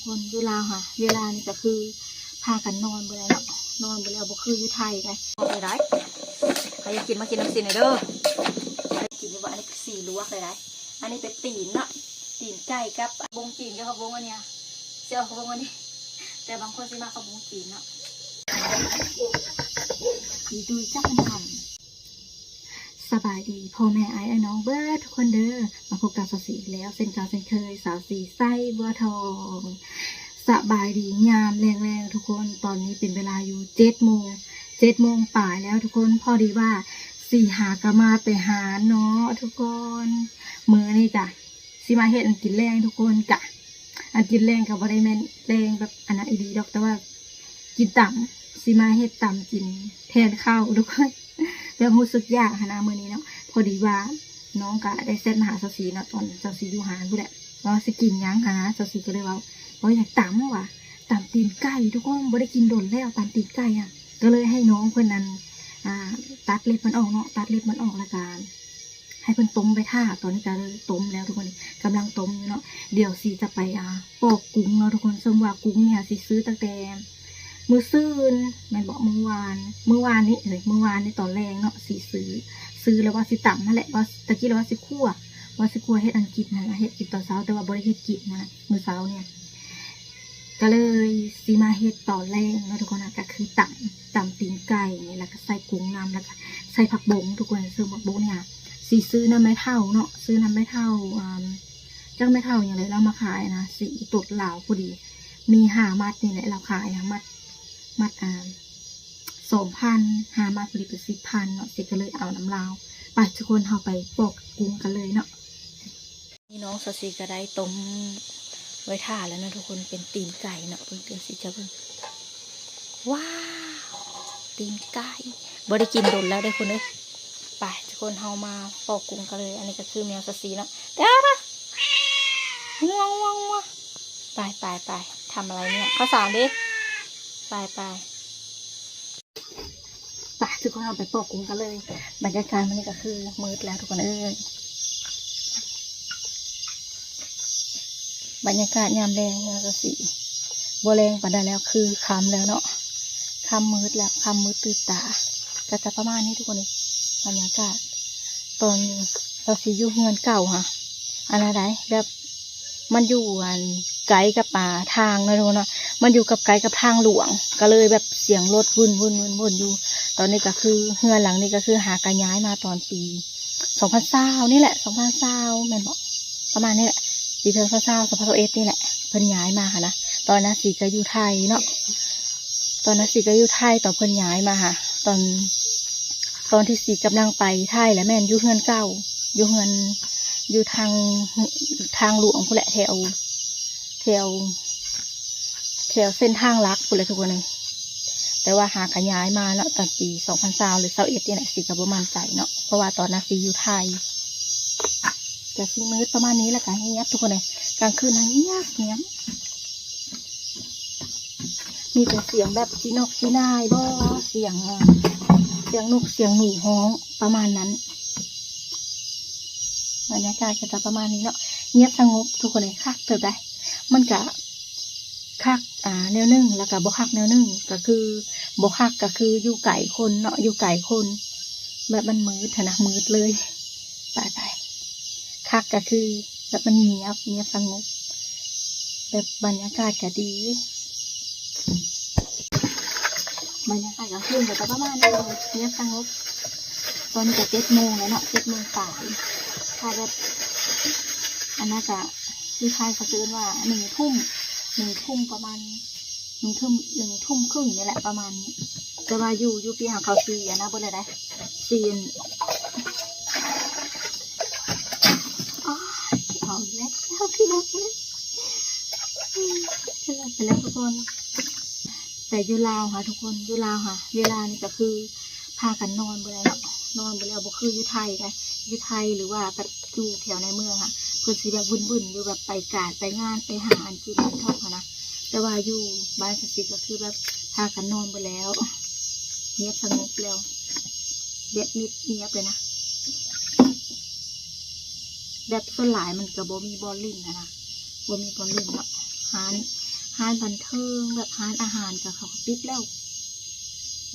ຄົນຢູ່ລາວຫາ ເວລານີ້ກໍຄືພາກັນນອນເບິດແລ້ວເນາະ ນອນເບິດແລ້ວ ບໍ່ຄືຢູ່ໄທໃດ. ເອົາໄປໄດ້ ໃຜຢາກກິນມາກິນນຳຊິນແດ່ເດີ. ກິນຢູ່ບໍ່? ອັນນີ້ຊິລວກເລີຍໄດ໋. ອັນນີ້ເປັນຕີນເນາະ ຕີນໄກ່ກັບບົງຈີນກັບຜັກບົງອັນເນີ້ຍ ຊິເອົາຜັກບົງອັນນີ້ ແຕ່ບາງຄົນຊິມັກຜັກບົງຈີນເນາະ. ອີດຸຍຈັກອັນນັ້ນ. ສະບາຍດີພໍ່ແມ່ອ້າຍເອື້ອຍນ້ອງເບິດທຸກຄົນເດີ ມາພົບກັບສາວສີອີກແລ້ວ ເຊັ່ນເກົ່າເຊັ່ນເຄີຍ ສາວສີໄຊບົວທອງ. ສະບາຍດີຍາມແລງໆ ທຸກຄົນ ຕອນນີ້ເປັນເວລາຢູ່ເຈັດໂມງ ເຈັດໂມງປາຍແລ້ວທຸກຄົນ. ພໍດີວ່າສີຫາກໍມາແຕ່ຫານເນາະທຸກຄົນ ມື້ນີ້ກະ ຊິມາເຮັດອັນກິນແລງທຸກຄົນ. ກະອັນກິນແລງກໍບໍ່ໄດ້ແມ່ນແລງແບບອັນນັ້ນອີ່ຫຼີດອກ ແຕ່ວ່າກິນຕຳ ຊິມາເຮັດຕຳກິນແທນເຂົ້າທຸກຄົນ ແບບຮູ້ສຶກຢາກຫັ້ນນະມື້ນີ້ເນາະ. ພໍດີວ່ານ້ອງກໍໄດ້ແຊັດມາຫາສາວສີເນາະ ຕອນສາວສີຢູ່ຮ້ານພຸ້ນແຫຼະ ວ່າຊິກິນຫຍັງຫັ້ນນະ. ສາວສີກໍເລີຍເວົ້າ ເວົ້າຢາກຕຳວ່າ ຕຳຕີນໄກ່ທຸກຄົນ ບໍ່ໄດ້ກິນດົນແລ້ວ ຕຳຕີນໄກ່ຫັ້ນ. ກໍເລີຍໃຫ້ນ້ອງເພິ່ນນັ້ນ ອ່າ ຕັດເລັບມັນອອກເນາະ ຕັດເລັບມັນອອກ ແລ້ວກໍ ໃຫ້ເພິ່ນຕົ້ມໄປຖ້າ. ຕອນນີ້ກໍເລີຍຕົ້ມແລ້ວທຸກຄົນ ກຳລັງຕົ້ມຢູ່ເນາະ. ດຽວສີຈະໄປ ອ່າ ປອກກຸ້ງເນາະທຸກຄົນ ເຊິ່ງວ່າກຸ້ງນີ້ຫາສີຊື້ຕັ້ງແຕ່ມື້ຊືນແມ່ນບໍ່ ມື້ວານ ມື້ວານນີ້ເອີຍ ມື້ວານນີ້ຕອນແລງເນາະ ສີຊື້ ຊື້ແລ້ວວ່າຊິຕຳຫັ້ນແຫຼະ ວ່າຕະກີ້ແລ້ວວ່າຊິຂົ້ວ ວ່າຊິຂົ້ວເຮັດອັນກິນຫັ້ນນະ ເຮັດກິນຕອນເຊົ້າ ແຕ່ວ່າບໍ່ໄດ້ເຮັດກິນຫັ້ນນະ ມື້ເຊົ້ານີ້. ກໍເລີຍຊິມາເຮັດຕອນແລງເນາະທຸກຄົນນະ ກໍຄືຕຳ ຕຳຕີນໄກ່ນີ້ ແລ້ວກໍໃສ່ກຸ້ງນຳ ແລ້ວກໍໃສ່ຜັກບົງທຸກຄົນ. ເຊິ່ງຜັກບົງນີ້ຫາ ຊິຊື້ນຳແມ່ເຖົ້າເນາະ ຊື້ນຳແມ່ເຖົ້າ ອ່າ ຈັກແມ່ເຖົ້າຫຍັງເລີຍ ລາວມາຂາຍນະ ສີຕົດລາວພໍດີ ມີຫ້າມັດນີ້ແຫຼະ ລາວຂາຍຫ້າມັດ ມັດ ອ່າ ສອງພັນ ຫ້າມັດພໍດີເປັນສິບພັນເນາະ ສີກໍເລີຍເອົານຳລາວ. ໄປທຸກຄົນ ເຮົາໄປປອກກຸ້ງກັນເລີຍເນາະ. ນີ້ນ້ອງສາວສີກໍໄດ້ຕົ້ມໄວ້ຖ້າແລ້ວເນາະທຸກຄົນ ເປັນຕີນໄກ່ເນາະ ເບິ່ງ ດຽວສີຈະເບິ່ງ ວ້າວ ຕີນໄກ່ ບໍ່ໄດ້ກິນດົນແລ້ວເດ້ຄົນເອີຍ. ໄປທຸກຄົນ ເຮົາມາປອກກຸ້ງກັນເລີຍ. ອັນນີ້ກໍຄືແມວສາວສີເນາະ ເດີ ງ່ວງໆ ໄປໆໆ ທຳອະໄລເນຍ ເຂົ້າສານເດ້ ໄປໆ. ໄປທຸກຄົນ ເຮົາໄປປອກກຸ້ງກັນເລີຍ. ບັນຍາກາດມື້ນີ້ກໍຄືມືດແລ້ວທຸກຄົນເອີຍ ບັນຍາກາດຍາມແລງເຮືອກະສີ ບໍ່ແລງປານໃດແລ້ວ ຄືຄ່ຳແລ້ວເນາະ ຄ່ຳມືດແລ້ວ ຄ່ຳມືດຕື່ນຕາ ກໍຈະປະມານນີ້ທຸກຄົນເອີຍ. ບັນຍາກາດຕອນສາວສີຢູ່ເຮືອນເກົ່າຫາ ອັນນັ້ນໃດ ແບບ ມັນຢູ່ ອັນ ໃກ້ກັບ ອ່າ ທາງເນາະທຸກຄົນເນາະ ມັນຢູ່ກັບ ໃກ້ກັບທາງຫຼວງ ກໍເລີຍແບບສຽງລົດວຸ້ນໆໆຢູ່. ຕອນນີ້ກໍຄືເຮືອນຫຼັງນີ້ກໍຄືຫາກໍຍ້າຍມາຕອນປີສອງພັນຊາວນີ້ແຫຼະ ສອງພັນຊາວແມ່ນບໍ່ ປະມານນີ້ແຫຼະ ປີສອງພັນຊາວ ສອງພັນຊາວເອັດນີ້ແຫຼະ ເພິ່ນຍ້າຍມາຫັ້ນນະ. ຕອນນັ້ນສີກໍຢູ່ໄທເນາະ ຕອນນັ້ນສີກໍຢູ່ໄທ ຕອນເພິ່ນຍ້າຍມາຫາ ຕອນ ຕອນທີ່ສີກຳລັງໄປໄທ ແລ້ວແມ່ນຢູ່ເຮືອນເກົ່າ ຢູ່ເຮືອນ ຢູ່ທາງ ທາງຫຼວງພຸ້ນແຫຼະ ແຖວ ແຖວ ແຖວເສັ້ນທາງຫຼັກພຸ້ນແຫຼະທຸກຄົນເອີຍ. ແຕ່ວ່າຫາກໍຍ້າຍມາເນາະ ຕອນປີສອງພັນຊາວ ຫຼື ຊາວເອັດນີ້ແຫຼະ ສີກໍບໍ່ໝັ້ນໃຈເນາະ ເພາະວ່າຕອນນັ້ນສີຢູ່ໄທ. ກໍຊິມືດປະມານນີ້ ແລ້ວກໍງຽບທຸກຄົນເອີຍ ກາງຄືນຫັ້ນງຽບ ງຽບ. ມີແຕ່ສຽງແບບຈີນົກຈີນາຍບໍ ສຽງ ສຽງນົກສຽງໜູຮ້ອງປະມານນັ້ນ. ບັນຍາກາດກໍຈະປະມານນີ້ເນາະ ງຽບສະຫງົບທຸກຄົນເອີຍ ຄັກເຕີບໃດ໋. ມັນກະຄັກ ອ່າ ແນວໜຶ່ງ ແລ້ວກະບໍ່ຄັກແນວໜຶ່ງ ກະຄືບໍ່ຄັກກະຄືຢູ່ໄກຄົນເນາະ ຢູ່ໄກຄົນ ແບບມັນມືດຫັ້ນນະ ມືດເລີຍ. ໄປໆ ຄັກກະຄືແບບມັນງຽບ ງຽບສະຫງົບ ແບບບັນຍາກາດກະດີ ບັນຍາກາດກາງຄືນກໍປະມານນີ້ ງຽບສະຫງົບ. ຕອນນີ້ກໍເຈັດໂມງແລ້ວເນາະ ເຈັດໂມງປາຍ ຖ້າແບບ ອັນນັ້ນກະ ຢູ່ໄທເຂົາເອີ້ນວ່າໜຶ່ງທຸ່ມ ໜຶ່ງທຸ່ມປະມານ ໜຶ່ງທຸ່ມ ໜຶ່ງທຸ່ມຄຶ່ງນີ້ແຫຼະ ປະມານນີ້. ແຕ່ວ່າຢູ່ ຢູ່ປີຫາງເຂົາສີ່ອັນນະເບິດແລ້ວໃດ໋ ສີ່ອັນ ອໍ ເອົາແລ້ວ ເອົາແລ້ວ ເອົາແລ້ວ ເອົາແລ້ວທຸກຄົນ. ແຕ່ຢູ່ລາວຫາທຸກຄົນ ຢູ່ລາວຫາ ເວລານີ້ກໍຄືພາກັນນອນເບິດແລ້ວເນາະ ນອນເບິດແລ້ວ ບໍ່ຄືຢູ່ໄທໃດ໋ ຢູ່ໄທ ຫຼືວ່າແບບຢູ່ແຖວໃນເມືອງຫາ ເພິ່ນຊິແບບວຸ້ນໆຢູ່ ແບບໄປການໄປງານ ໄປຫາອັນກິນອັນທອກຫັ້ນນະ. ແຕ່ວ່າຢູ່ບ້ານສັນຕິກໍຄືແບບພາກັນນອນເບິດແລ້ວ ງຽບສະຫງົບແລ້ວ ແບບມິດງຽບເລີຍນະ ແບບສ່ວນຫຼາຍມັນກໍບໍ່ມີບ່ອນຫຼິ້ນຫັ້ນນະ ບໍ່ມີບ່ອນຫຼິ້ນເນາະ ຮ້ານ ຮ້ານບັນເທີງ ແບບຮ້ານອາຫານກະເຂົາກະປິດແລ້ວ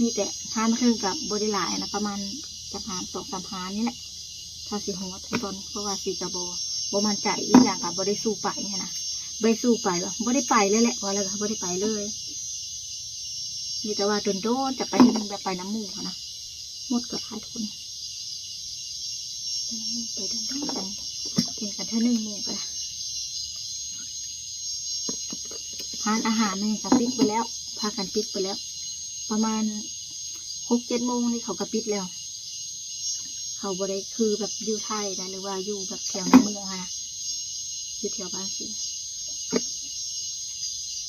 ມີແຕ່ຮ້ານບັນເທີງກະບໍ່ໄດ້ຫຼາຍນະ ປະມານຈັກຮ້ານ ສອງສາມຮ້ານນີ້ແຫຼະ ຖ້າຊິຮອດຕອນນີ້ ເພາະວ່າຊິກະບໍ່ ບໍ່ໝັ້ນໃຈ ອີກຢ່າງກະບໍ່ໄດ້ສູ່ໄປຫັ້ນນະ ບໍ່ໄດ້ສູ່ໄປ ບໍ່ໄດ້ໄປເລີຍແຫຼະ ວ່າແລ້ວກະບໍ່ໄດ້ໄປເລີຍ ມີແຕ່ວ່າດົນໆຈະໄປເທື່ອໜຶ່ງ ແບບໄປນຳໝູ່ຫັ້ນນະ ໝົດກະຫຼາຍຄົນ ໄປນຳໝູ່ໄປດົນໆ ເຫັນກັນເທື່ອໜຶ່ງໝູ່ກະ ຮ້ານອາຫານນີ້ກະປິດເບິດແລ້ວ ພາກັນປິດເບິດແລ້ວ ປະມານຫົກເຈັດໂມງນີ້ເຂົາກະປິດແລ້ວ ເຂົາບໍ່ໄດ້ຄືແບບຢູ່ໄທນະ ຫຼືວ່າຢູ່ແບບແຖວໃນເມືອງຫັ້ນນະ ຢູ່ແຖວບ້ານຊີ້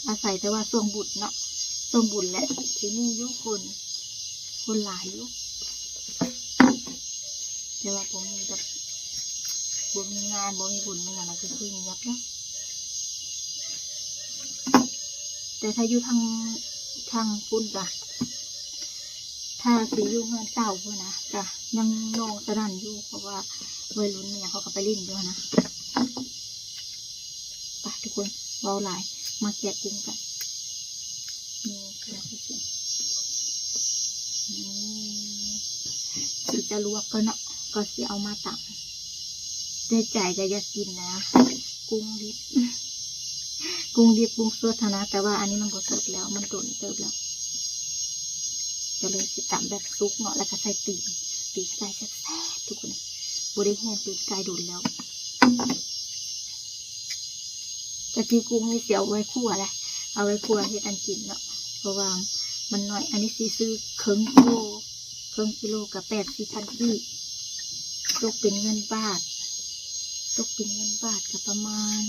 ອາໄສແຕ່ວ່າຊ່ວງບຸນເນາະ ຊ່ວງບຸນແຫຼະ ຊິມີຢູ່ຄົນ ຄົນຫຼາຍຢູ່ ແຕ່ວ່າບໍ່ມີແບບ ບໍ່ມີງານ ບໍ່ມີບຸນ ບໍ່ຫຍັງ ລະຄືງຽບເນາະ ແຕ່ຖ້າຢູ່ທາງ ທາງພຸ້ນກະ ຖ້າຊິຢູ່ເຮືອນເກົ່າພຸ້ນນະ ກະຍັງໜ່ອງສະໜັ່ນຢູ່ ເພາະວ່າໄວລຸ້ນແມ່ນຫຍັງເຂົາກະໄປຫຼິ້ນຢູ່ຫັ້ນນະ ໄປທຸກຄົນ ເວົ້າຫຼາຍ ມາແກະກຸ້ງກັນ ນີ້ຄືຊິ ນີ້ ຊິຈະລວກກ່ອນເນາະ ກໍຊິເອົາມາຕຳ ໃນໃຈກະຢາກກິນນະ ກຸ້ງດິບ ກຸ້ງດິບ ກຸ້ງສົດຫັ້ນນະ ແຕ່ວ່າອັນນີ້ມັນບໍ່ສົດແລ້ວ ມັນດົນເຕີບແລ້ວ ກະເລີຍຊິຕຳແບບສຸກເນາະ ແລ້ວກະໃສ່ຕີນ ຕີນໄກ່ແຊບໆ ທຸກຄົນ ບໍ່ໄດ້ແຮ່ງຕີນໄກ່ດົນແລ້ວ ກະຈີ່ກຸ້ງນີ້ຊິເອົາໄວ້ຂົ້ວແຫຼະ ເອົາໄວ້ຂົ້ວເຮັດອັນກິນເນາະ ເພາະວ່າມັນໜ້ອຍ ອັນນີ້ຊິຊື້ເຄິ່ງກິໂລ ເຄິ່ງກິໂລກະແປດສິບພັນກີບ ຕົກເປັນເງິນບາດ ຕົກເປັນເງິນບາດກະປະມານ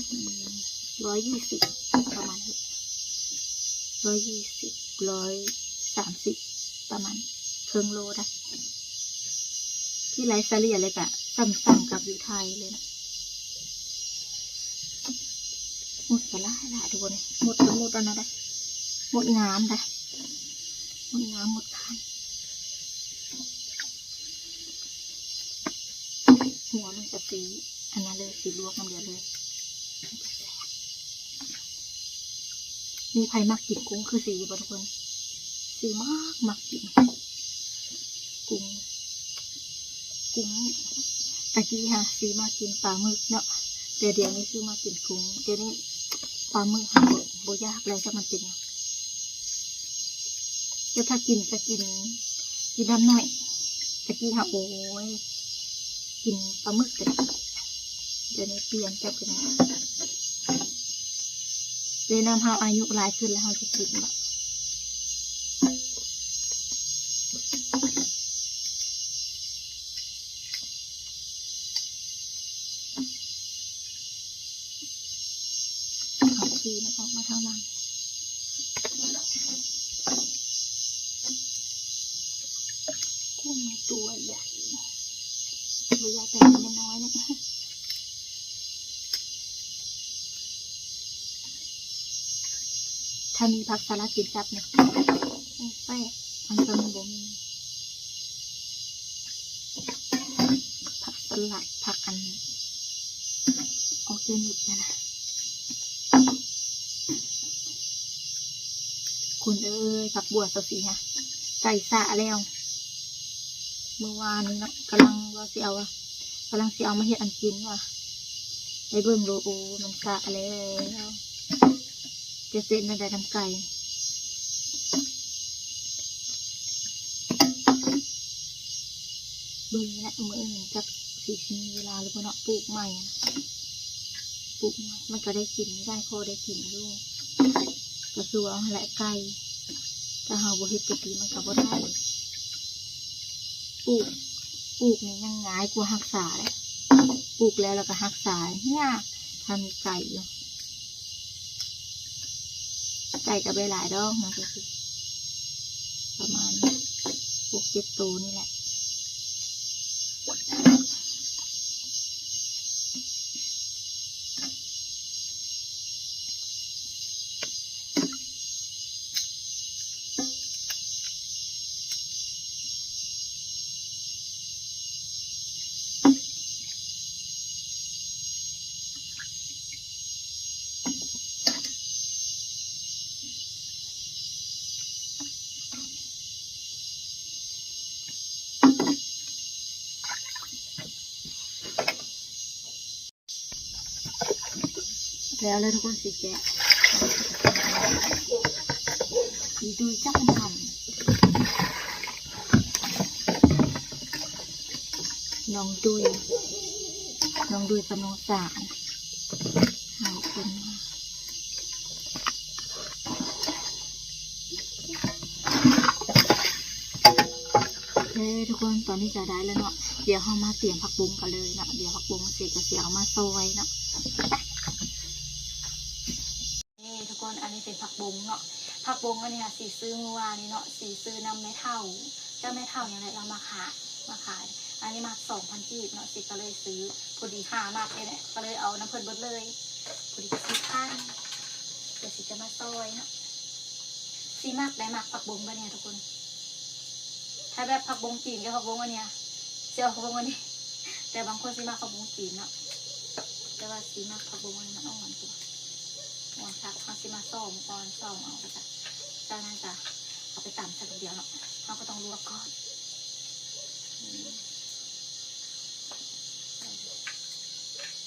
ອືມ ຮ້ອຍຊາວ ປະມານ ຮ້ອຍຊາວ ຮ້ອຍສາມສິບ ປະມານເຄິ່ງໂລໄດ໋ ທີ່ໄລ່ສະເລ່ຍເລີຍກະສ່ຳໆກັບຢູ່ໄທເລີຍນະ ມົດກະຫຼາຍໆ ທຸກຄົນ ມົດກະມົດອັນນັ້ນໄດ໋ ມົດງາມໄດ໋ ມົດງາມ ມົດຄັນ ຫົວມັນກະສີ ອັນນັ້ນເລີຍ ສີລວກນຳດຽວເລີຍ ມີໃຜມັກກິນກຸ້ງຄືສີບໍ່ທຸກຄົນ? ສີມັກ ມັກກິນກຸ້ງ ກຸ້ງ ຕະກີ້ຫາສີມັກກິນປາໝຶກເນາະ ແຕ່ດຽວນີ້ຄືມັກກິນກຸ້ງ ດຽວນີ້ປາໝຶກຫາບໍ່ ບໍ່ຢາກແລ້ວ ຈັກມັນເປັນຫຍັງ ແຕ່ຖ້າກິນກະກິນ ກິນນ້ຳໜ້ອຍ ຕະກີ້ຫາ ໂອ້ຍ ກິນປາໝຶກກະໄດ້ ດຽວນີ້ປ່ຽນ ຈັກເປັນຫຍັງ ແຕ່ນຳເຮົາອາຍຸຫຼາຍຂຶ້ນແລ້ວ ເຮົາຈະກິນບໍ່ ເອົາຂີ້ມັນອອກມາທາງຫຼັງ ກຸ້ງຕົວໃຫຍ່ ຕົວໃຫຍ່ແຕ່ຕົວນ້ອຍໆ ນີ້ ຖ້າມີຜັກສະຫຼັດກິນກັບນີ້ ແຊບ ອັນຕົວນີ້ບໍ່ມີ ຜັກສະຫຼັດ ຜັກອັນ ອໍແກນິກຫັ້ນນະ ຄົນເອີຍ ຜັກບົວຊາວສີ່ຫະ ໃສ່ສະແລ້ວ ມື້ວານນີ້ເນາະ ກຳລັງວ່າຊິເອົາ ກຳລັງຊິເອົາມາເຮັດອັນກິນວ່າ ໄປເບິ່ງໂລ ໂອ ມັນສະແລ້ວ ຈະເຮັດແນວໃດນຳໄກ່ ເບິ່ງແຫຼະ ມື້ອື່ນຈັກຊິ ຊິມີເວລາຫຼືບໍ່ເນາະ ປູກໃໝ່ ປູກໃໝ່ ມັນກະໄດ້ກິນ ໄດ້ພໍໄດ້ກິນຢູ່ ກະຄືວ່າຫັ້ນແຫຼະ ໄກ່ ຖ້າເຮົາບໍ່ເຮັດກະຕິມັນກະບໍ່ໄດ້ ປູກ ປູກນີ້ຍັງງ່າຍກວ່າຮັກສາເດ້ ປູກແລ້ວ ແລ້ວກະຮັກສາຍາກ ຖ້າມີໄກ່ຢູ່ ໄກ່ກະບໍ່ຫຼາຍດອກ ມັນກະຄືປະມານຫົກເຈັດໂຕນີ້ແຫຼະ. ແລ້ວ ແລ້ວທຸກຄົນຊິແກະ ອີດຸຍຈັກມັນ ນ້ອງດຸຍ ນ້ອງດຸຍກັບນ້ອງສານ ເຮົາຄົນ ເອີ ທຸກຄົນ ຕອນນີ້ກະໄດ້ແລ້ວເນາະ ດຽວເຮົາມາຕຽມຜັກບົ້ງກັນເລີຍເນາະ ດຽວຜັກບົ້ງຊິ ກະຊິເອົາມາຊອຍເນາະ ໄປ ນີ້ທຸກຄົນ ອັນນີ້ເປັນຜັກບົ້ງເນາະ ຜັກບົ້ງອັນນີ້ຫາຊິຊື້ມື້ວານນີ້ເນາະ ຊິຊື້ນຳແມ່ເຖົ້າ ເຈົ້າແມ່ເຖົ້ານີ້ແຫຼະ ລາວມາຂາຍ ມາຂາຍ ອັນນີ້ໝັກສອງພັນກີບເນາະ ຊິກະເລີຍຊື້ ພໍດີຫາໝັກນີ້ແຫຼະ ກະເລີຍເອົານຳເພິ່ນເບິດເລີຍ ພໍດີສິບພັນ ດຽວຊິຈະມາຊອຍເນາະ ຊິໝັກໄດ້ ໝັກຜັກບົ້ງບາດນີ້ທຸກຄົນ ຖ້າແບບຜັກບົ້ງຈີນກັບຜັກບົ້ງອັນນີ້ ຊິເອົາຜັກບົ້ງອັນນີ້ ແຕ່ບາງຄົນຊິໝັກຜັກບົ້ງຈີນເນາະ ແຕ່ວ່າຊິໝັກຜັກບົ້ງອັນນີ້ ມັນອ່ອນກວ່າ ອ່ອນຄັກ ເຮົາຊິມາຊອມກ່ອນ ຊອມເອົາ ແລ້ວກະ ຈາກນັ້ນກະເອົາໄປຕຳໃສ່ດຽວເນາະ ເຮົາກະຕ້ອງລວກກ່ອນ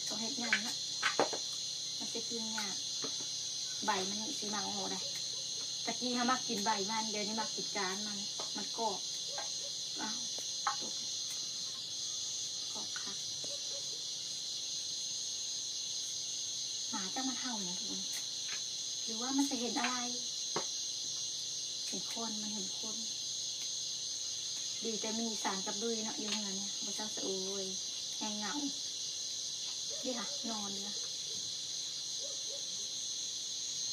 ຕ້ອງເຮັດຫຍັງເນາະ ມັນຊິກິນຍາກ ໃບມັນນີ້ຊິມັກອອກໄດ໋ ຕະກີ້ເຮົາມັກກິນໃບມັນ ດຽວນີ້ມັກກິນກ້ານມັນ ມັນກອບ ອ້າວ ຕກ ກອບຄັກ ໝາຈັກມັນເຫົ່າຫຍັງທຸກຄົນ ຫຼືວ່າມັນຈະເຫັນອາໄລ ເຫັນຄົນ ມັນເຫັນຄົນ ດີແຕ່ມີສານກັບດຸຍເນາະ ຢູ່ເຮືອນນີ້ ບໍ່ເຊົາຊະ ໂອ້ຍ ແຮງເຫງົາ ເດ້ຫະ ນອນເດ້ຫະ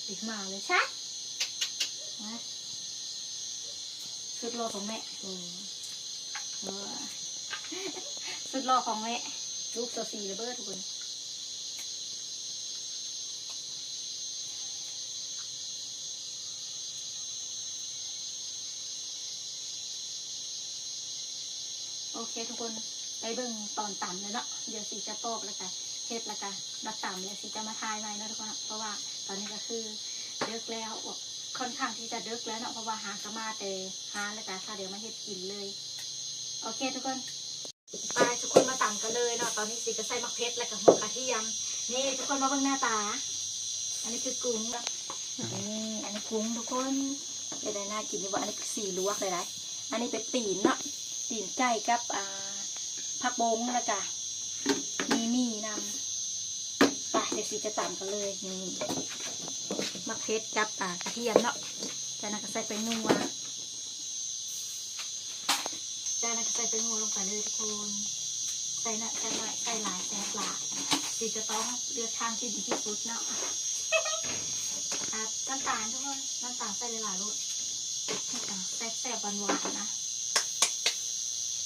ເດ້ ມາເລີຍຊະ ມາ ສຸດຫຼໍ່ຂອງແມ່ ເອີ ສຸດຫຼໍ່ຂອງແມ່ ລູກຊາວສີ່ລະເບີດທຸກຄົນ ໂອເຄທຸກຄົນ ໄດ້ເບິ່ງຕອນຕຳແລ້ວເນາະ ດຽວຊິຈະປອກ ແລ້ວກະເຮັດ ແລ້ວກະມາຕຳ ແລ້ວຊິຈະມາຖ່າຍໃໝ່ເນາະທຸກຄົນເນາະ ເພາະວ່າຕອນນີ້ກະຄືເດິກແລ້ວ ຄ່ອນຂ້າງທີ່ຈະເດິກແລ້ວເນາະ ເພາະວ່າຫາກະມາແຕ່ຮ້ານ ແລ້ວກະຖ້າດຽວມາເຮັດກິນເລີຍ ໂອເຄທຸກຄົນ ໄປທຸກຄົນມາຕຳກັນເລີຍເນາະ ຕອນນີ້ຊິກະໃສ່ໝາກເຜັດ ແລ້ວກະຫົວກະທຽມ ນີ້ທຸກຄົນມາເບິ່ງໜ້າຕາ ອັນນີ້ຄືກຸ້ງເນາະ ນີ້ ອັນນີ້ກຸ້ງທຸກຄົນ ເປັນໄດ ໜ້າກິນຢູ່ບໍ່ ອັນນີ້ຊິລວກເລີຍໄດ ອັນນີ້ເປັນຕີນເນາະ ຕີນໄກ່ກັບ ອ່າ ຜັກບົ້ງ ແລ້ວກະມີໝີ່ນຳ ໄປ ດຽວຊິຈະຕຳກັນເລີຍ ນີ້ ໝາກເຜັດກັບ ອ່າ ກະທຽມເນາະ ຈາກນັ້ນກະໃສ່ແປ້ງນົວ ຈາກນັ້ນກະໃສ່ແປ້ງນົວລົງໄປເລີຍທຸກຄົນ ໃສ່ໜ້ອຍ ໃສ່ຫຼາຍແຊບຫຼາຍ ຊິຈະຕ້ອງເລືອກທາງທີ່ດີທີ່ສຸດເນາະ ອ່າ ນ້ຳຕານທຸກຄົນ ນ້ຳຕານໃສ່ຫຼາຍໆໂລດ ແຊບໆຫວານໆນະ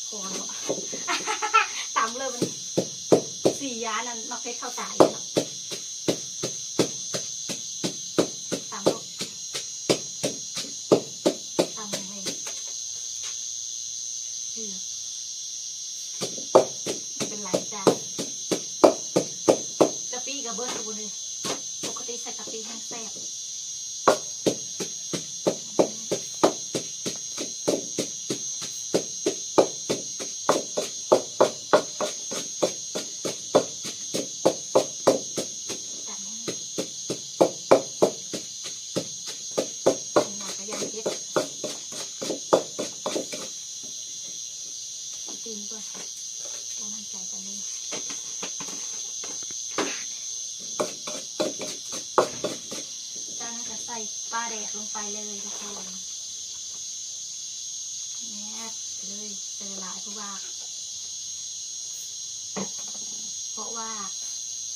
ພໍເນາະ ຕຳເລີຍບາດນີ້ ສີຢານັ້ນໝາກເຜັດເຂົ້າຕາອີກເນາະ ຕຳໂລດ ຕຳແຮງໆ ເອີ ເປັນໄລຈ້າ ກະປິກະເບິດທຸກຄົນເອີຍ ປົກກະຕິໃສ່ກະປິແຮງແຊບ ຕຳໃຫ້ ເປັນຫຍັງກະຢ້ານເຜັດ ຊິມກ່ອນ ບໍ່ໝັ້ນໃຈປານໃດ ຈາກນັ້ນກະໃສ່ປາແດກລົງໄປເລີຍທຸກຄົນ ແນບໄປເລີຍ ໃສ່ຫຼາຍໆ ເພາະວ່າ ເພາະວ່າ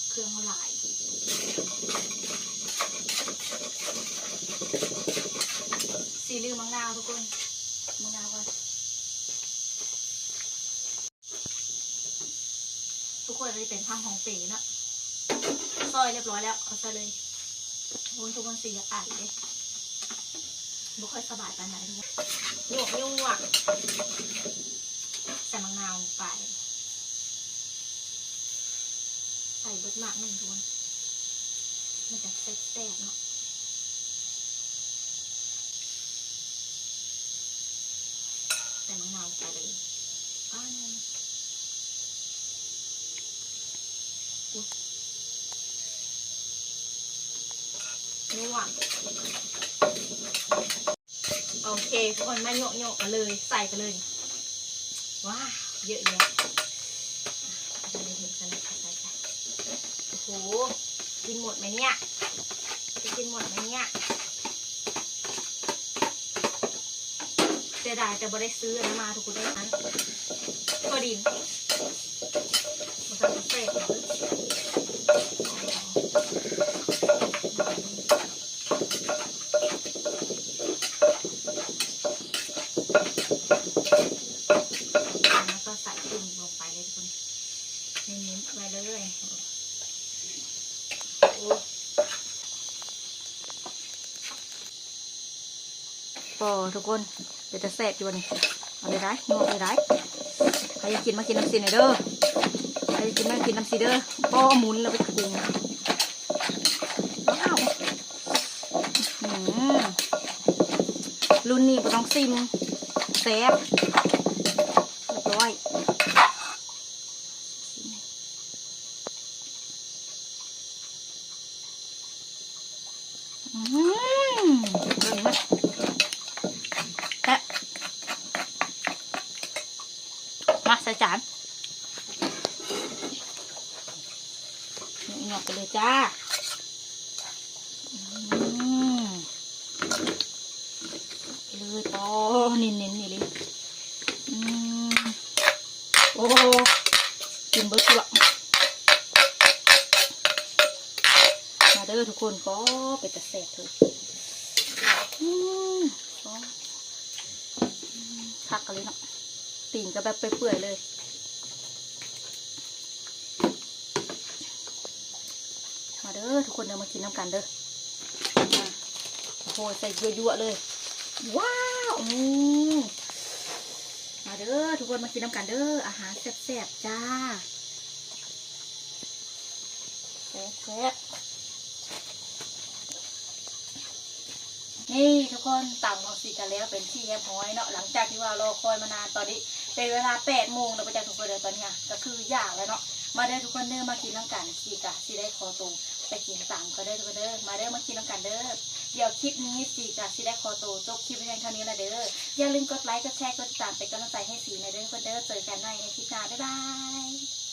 ເຄື່ອງເຮົາຫຼາຍ ຊິລືມໝາກນາວທຸກຄົນ ໝາກນາວກ່ອນ ທຸກຄົນ ອັນນີ້ເປັນຜັກຫອມເປເນາະ ຊອຍຮຽບຮ້ອຍແລ້ວ ເອົາໃສ່ເລີຍ ໂອ້ຍ ທຸກຄົນ ຊິຢາກອາຍເດ້ ບໍ່ຄ່ອຍສະບາຍປານໃດ ຍວກໆ ໃສ່ໝາກນາວລົງໄປ ໃສ່ເບິດໝາກໜຶ່ງທຸກຄົນ ມັນຈະແຊບໆເນາະ ໃສ່ໝາກນາວລົງໄປເລີຍ ອ້າວ ອຸ໊ຍ. ວ ໂອเค ທຸກຄົນ ມາໂຍະໆ ກັນເລີຍ ໃສ່ກັນເລີຍ. ວ້າວ ເຍອະແຍະ ເອົາໄປເຫັນກັນເລີຍ ໃສ່ໄປ. ໂອ້ໂຫ ກິນໝົດໄໝເນຍ ຈະກິນໝົດໄໝເນຍ? ເສຍດາຍແຕ່ບໍ່ໄດ້ຊື້ອັນນັ້ນມາ ທຸກຄົນເອີຍ ຖົ່ວດິນ ບໍ່ທັນຈະແຊບເລີຍ. ແລ້ວກໍໃສ່ເຄື່ອງລົງໄປເລີຍທຸກຄົນ ເນັ້ນໆ ໄວ້ເລີຍ. ໂອ້ ພໍທຸກຄົນ ເປັນຕາແຊບຢູ່ນີ້. ເອົາເລີຍໄດ໋ ຍວກເລີຍໄດ໋. ໃຜຢາກກິນມາກິນນຳຊິແດ່ເດີ ໃຜຢາກກິນມາກິນນຳຊິເດີ. ພໍໝູນແລ້ວໄປປຸງ. ວ້າວ ອືມ ລຸ້ນນີ້ບໍ່ຕ້ອງຊິມ ແຊບ ຮຽບຮ້ອຍ. ອືມ ເບິ່ງນະ ແຊບ. ມາໃສ່ຈານ ຍອກໄປເລີຍຈ້າ. ອືມ ເລີຍ ປໍ ເນັ້ນໆ ນີ້ເລີຍ. ອືມ ໂອ້ ກິນເບິດພຸ້ນລະ. ມາເດີທຸກຄົນ ປໍ ເປັນຕາແຊບເທີ. ອືມ ປໍ ຄັກອີ່ຫຼີເນາະ ຕີນກໍແບບເປື່ອຍໆ ເລີຍ. ມາເດີທຸກຄົນເດີ ມາກິນນຳກັນເດີ. ໂອ້ໂຫ ໃສ່ຍົວໆ ເລີຍ. ວ້າວ ອືມ ມາເດີທຸກຄົນ ມາກິນນຳກັນເດີ ອາຫານແຊບໆ ຈ້າ ແຊບໆ. ນີ້ທຸກຄົນ ຕຳຂອງສີກະແລ້ວເປັນທີ່ຮຽບຮ້ອຍເນາະ. ຫຼັງຈາກທີ່ວ່າລໍຄອຍມານານ ຕອນນີ້ເປັນເວລາແປດໂມງແລ້ວ ບໍ່ຈັກທຸກຄົນເດີ ຕອນນີ້ກໍຄືຢາກແລ້ວເນາະ. ມາເດີທຸກຄົນເດີ ມາກິນນຳກັນ. ສີກະຊິໄດ້ຂໍໂຕໄປກິນຕຳກ່ອນເດີທຸກຄົນເດີ. ມາເດີ ມາກິນນຳກັນເດີ. ດຽວຄລິບນີ້ສີກະຊິໄດ້ຂໍໂຕຈົບຄລິບພຽງເທົ່ານີ້ລະເດີ. ຢ່າລືມກົດໄລ ກົດແຊ ກົດຕິດຕາມ ເປັນກຳລັງໃຈໃຫ້ສີແດ່ເດີທຸກຄົນເດີ. ເຈີກັນໃໝ່ໃນຄລິບໜ້າ ບາຍບາຍ.